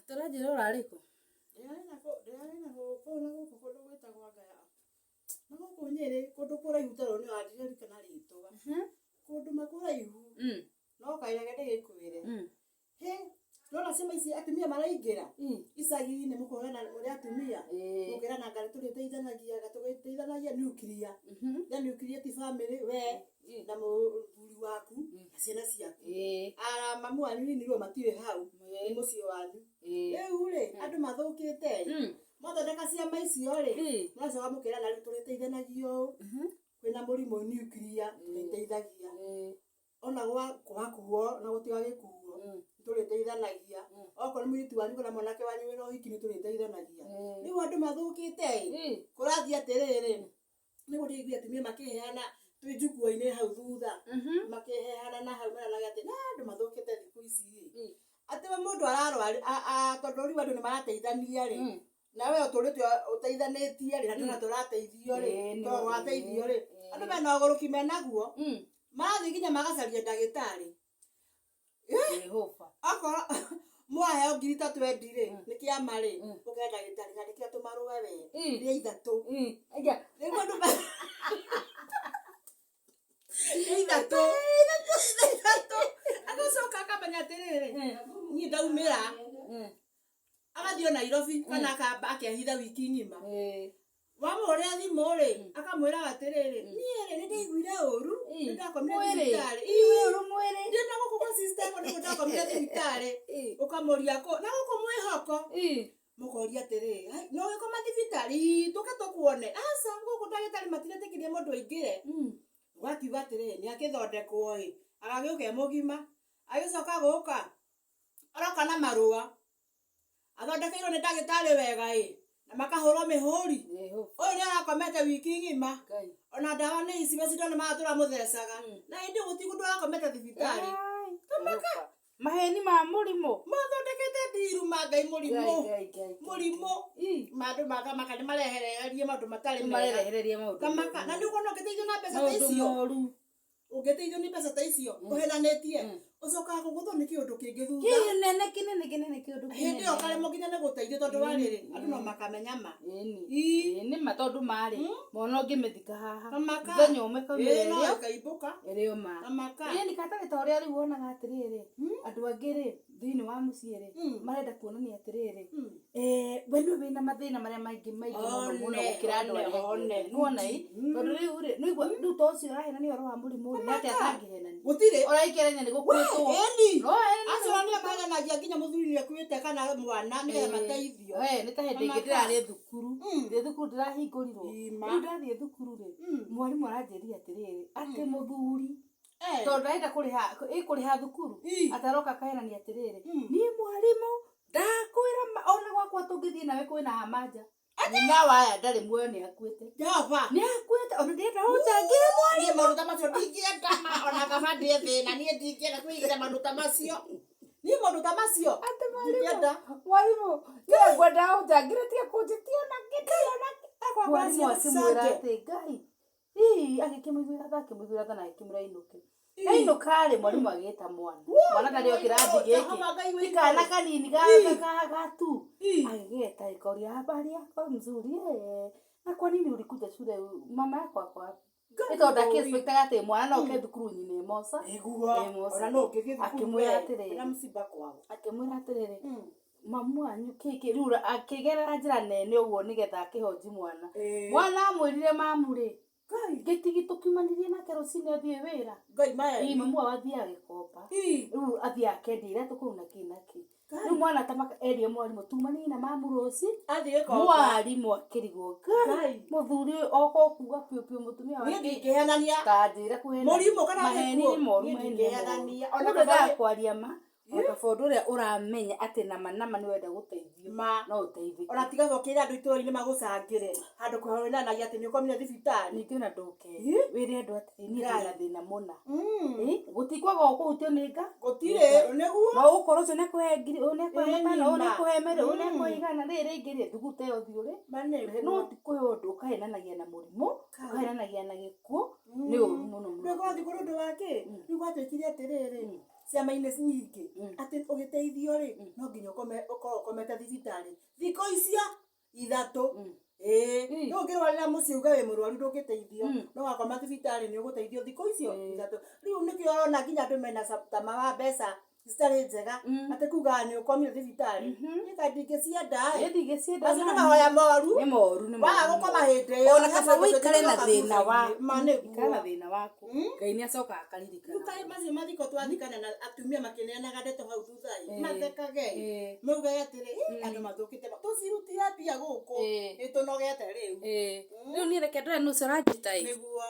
Tũranjĩra ũrarĩ kũ? Ndĩrarĩ na gũkũ na gũkũ kũndũ gwĩtagwo anga na gũkũ Nyĩrĩ kũndũ kũraihu tarĩu nĩ wandirikana rĩtwa. Kũndũ ma kũraihu no kairage ndĩgĩkwĩre. Hĩ, ndona ciama ici atumia maraingĩra icagi-inĩ mũkũhũrana mũrĩ atumia mũkerana anga tũrĩteithanagia anga tũgĩteithanagia nuclear. Ya nuclear ti family we na mũthuri waku na ciana ciaku. Ara mamu wanyu nini matirĩ hau nĩ mũciĩ wanyu. Rĩu rĩ andũ mathũkĩte ĩ mwathondeka ciama icio rĩ mũracoka mũkerana rĩu tũrĩteithanagia ũũ kwĩna mũrimũ nuclear tũrĩteithagia ona gwakuo na gũtigagĩkuo nĩtũrĩteithanagia okorwo nĩ mũirĩtu wanyu kana mwanake wanyu wĩna ũhiki nĩtũrĩteithanagia. Rĩu andũ mathũkĩte ĩ kũrathiĩ atĩrĩrĩ nĩguo ndĩraigua atumia makĩheana twĩ njukua-inĩ hau thutha makĩheana na hau meranaga atĩ na andũ mathũkĩte thikũ ici ĩ atĩ we mũndũ ararwara tondũ rĩu andũ nĩ marateithania rĩ na we ũtũrĩte ũteithanĩtie rĩ na ndũna tũrateithio rĩ to wateithio rĩ andũ mena ũgũrũki menaguo marathiĩ nginya magacaria ndagĩtarĩ. Jehova. Okorwo mwaheo ngiri ta twendi rĩ nĩ kĩama rĩ ũkera ndagĩtarĩ nyandĩkĩra tũmarũa we rĩa ithatũ nĩguo andũ rĩa ithatũ ithatũ agacoka akamenya atĩrĩrĩ niĩ ndaumĩra agathiĩ o Nairobi kana akamba akehitha wiki ng'ima wamũhũrĩra thimũ rĩ akamwĩraga atĩrĩrĩ niĩ rĩ nĩ ndaiguire ũru nĩ ndakomire thibitarĩ ũru mwĩrĩ ndĩ na gũkũ kwa sister yakwa nĩguo ndakomire thibitarĩ ũkamũria kũ na gũkũ mwĩhoko mũkoria atĩrĩrĩ "Ai, no ũgĩkoma thibitarĩ Ii, tũke tũkuone aca gũkũ ndagĩtarĩ matiretĩkĩria mũndũ aingĩre ũgakiuga atĩrĩrĩ nĩ akĩthondekwo ĩ agagĩũka e mũgima agĩcoka gũka aroka na marũa athondekeirwo nĩ ndagĩtarĩ wega ĩ na makahũrwo mĩhũri ũyũ nĩ arakomete wiki ng'ima ona ndawa nĩ ici macindano maya tũramũthecaga na hĩndĩ ĩyo gũtirĩ mũndũ arakomete thibitarĩ Tamaka maheni ma mũrimũ mathondekete ndiru ma Ngai mũrimũ mũrimũ mandũ makamaka nĩ marehererie maũndũ matarĩ mega marehererie maũndũ tamaka na nĩ ũkuona ũngĩteithio na mbeca ta maũndũ icio moru ũngĩteithio nĩ mbeca ta icio ũhenanĩtie ũcokaga kũgũthwo nĩ kĩũndũ kĩngĩ thutha kĩnene kĩnene kĩnene kĩũndũ hĩndĩ ĩyo karemwo nginya nĩ gũteithio tondũ wa rĩrĩ andũ no makamenya ma ĩni Ii. nĩ ma tondũ marĩ mwana ũngĩmĩthika haha Tamaka. mũthenya ũmwe kaumĩra Ĩĩ, no ĩrĩo ĩkaimbũka ĩrĩo ma tamaka ĩni katarĩ ta ũrĩa rĩu wonaga atĩrĩrĩ andũ angĩ rĩ thĩinĩ wa mũciĩ rĩ marenda kuonania atĩrĩrĩ we nĩwe wĩna mathĩna marĩa maingĩ maingĩ mũno mũno One, gũkĩra andũ one, arĩa angĩ one. othe. Nĩwona ĩ tondũ rĩu rĩ nĩũigua rĩu ta ũcio ũrahenania ũhoro wa mũrimũ rĩ nĩ atĩa atangĩhenania gũtirĩ ũraikerania nĩ gũkuĩtwo ĩni No, ĩni, acio nĩo maheanagia nginya mũthuri nĩ akuĩte kana mwana nĩgetha mateithio We, nĩ ta hĩndĩ ĩngĩ Tamaka. ndĩrarĩ thukuru ndĩ thukuru ndĩrahingũrirwo Ima. rĩu ndathiĩ thukuru rĩ mwarimũ aranjĩrire atĩrĩrĩ atĩ mũthuri tondũ ndarenda kũrĩha ĩ kũrĩha thukuru Ii. ataroka akahenania atĩrĩrĩ niĩ mwarimũ ndakwĩra ma- ona gwakwa tũngĩthiĩ nawe kwĩna hama nja nyina waya ndarĩ muoyo nĩ akuĩte Jehova nĩ akuĩte ona ndĩrenda ũnjangĩre niĩ maũndũ ta macio ndingĩenda ma ona kaba ndĩe thĩna niĩ ndingĩenda kwĩigĩra maũndũ ta macio niĩ maũndũ ta macio atĩ ndingĩenda mwarimũ niĩ ngwenda ũnjangĩre tiga kũnjĩtia ona kĩ ndirĩ ona kĩ Akwa mwarimũ ciana akĩmwĩra cange. atĩ ngai ii agĩkĩmũiguĩra tha akĩmũiguĩra tha na agĩkĩmwĩra ainũke ainũka rĩ mwarimũ agĩta mwana mwana ndarĩ o kĩrathi gĩkĩ Jehova Ngai wĩ ti kana igũrũ. kanini gatu agĩgeta ĩkoria habari yako mzuri eh na kwa nini ulikuja shule mama yako ako wapi nĩ tondũ ndakĩexpectaga atĩ mwana no oke thukuru nyina ĩmoca Nĩguo Ĩmoca. ona no ũngĩthiĩ thukuru Akĩmwĩra we, atĩrĩrĩ. wĩna mũcimba kwao akĩmwĩra atĩrĩrĩ mamu wanyu kĩkĩ rĩu akĩgerera njĩra nene ũguo nĩgetha akĩhonji mwana mwana amwĩrire mamu rĩ ngĩtigi tũkiumanirie nake rũcinĩ athiĩ wĩra Ngai maya ii mamu wao athiaga gĩkomba Ii. rĩu athiaga akendia iratũ kũu na kĩ na kĩ rĩu mwana tamaka erire mwarimũ tumanie na mamu rũci athiĩ gĩkomba mwarimũ akĩrigwo Ngai. ngai mũthuri ũyũ oka ũkuga piũ piũ mũtumia niĩ wake ndingĩhenania ta njĩra kũhenania Mũrimũ kana maheni gĩkuũ? nĩ moru Niĩ maheni nĩ moru ndingĩhenania. Ona mũndũ kaba endaga nĩ- kwaria ma ona kaba ũndũ ũrĩa ũramenya atĩ nama nama nĩ wenda gũteithio ma no ũteithĩke ona tiga gũkĩra andũ itũra-inĩ magũcangĩre handũ kũhenanagia atĩ nĩ ũkomire thibitarĩ ningĩ ona ndũke Ĩ? wĩre andũ atĩrĩ niĩ Ngai. ndĩna thĩna mũna Ĩ, gũtikwaga kũhutio nĩ nga gũtirĩ nĩguo no ũkorwo ũcio nĩakũhe ngiri ũyũ nĩakũhe Ĩ, matano ũyũ nima. nĩakũhe merĩ ũyũ nĩakũhe igana rĩrĩ rĩngĩ rĩ thugute ũthiũ rĩ Ma nĩguo. no ti kũhe ũndũ ũkahenanagia na mũrimũ ũkahenanagia na gĩkuũ nĩ ũru mũno mũno Rĩu gwathiĩ kũrĩ ũndũ wa kĩ rĩu gwatuĩkire atĩrĩrĩ Ciama-inĩ nyingĩ atĩ ũgĩteithio rĩ, no nginya ũkorwo ũkomete thibitarĩ thikũ icio 3. Ĩĩ, rĩu ũngĩrwarĩra mũciĩ uge wĩ mũrwaru, ndũngĩteithio. No wakoma thibitarĩ nĩ ũgũteithio thikũ icio 3. Rĩu nĩkĩo ũrona nginya andũ mena tamaa wa mbeca citarĩ njega, atĩ kugaga nĩ ũkomire thibitarĩ. Niĩ kaĩ ndingĩcienda Niĩ ĩ. Ndingĩcienda. Macio nĩ Nani. Mahoya moru. Nĩ moru, nĩ Waga moru. Gũkoma hĩndĩ ĩyo Ona kaba ũikare na thĩna wa Ma ikara na nĩguo. Thĩna waku, Ngai nĩ acokaga akaririkana. Rĩu kaĩ macio mathiko twathikana na atumia makĩneanaga ndeto hau thutha ĩ, mathekage ĩ, maugage atĩrĩ, "Ĩ, andũ mathũkĩte, tũcirutire mbia gũkũ, nĩ tũnogete rĩu." Rĩu niĩ reke ndore nũ ũcio ũranjĩta ĩ. Nĩguo.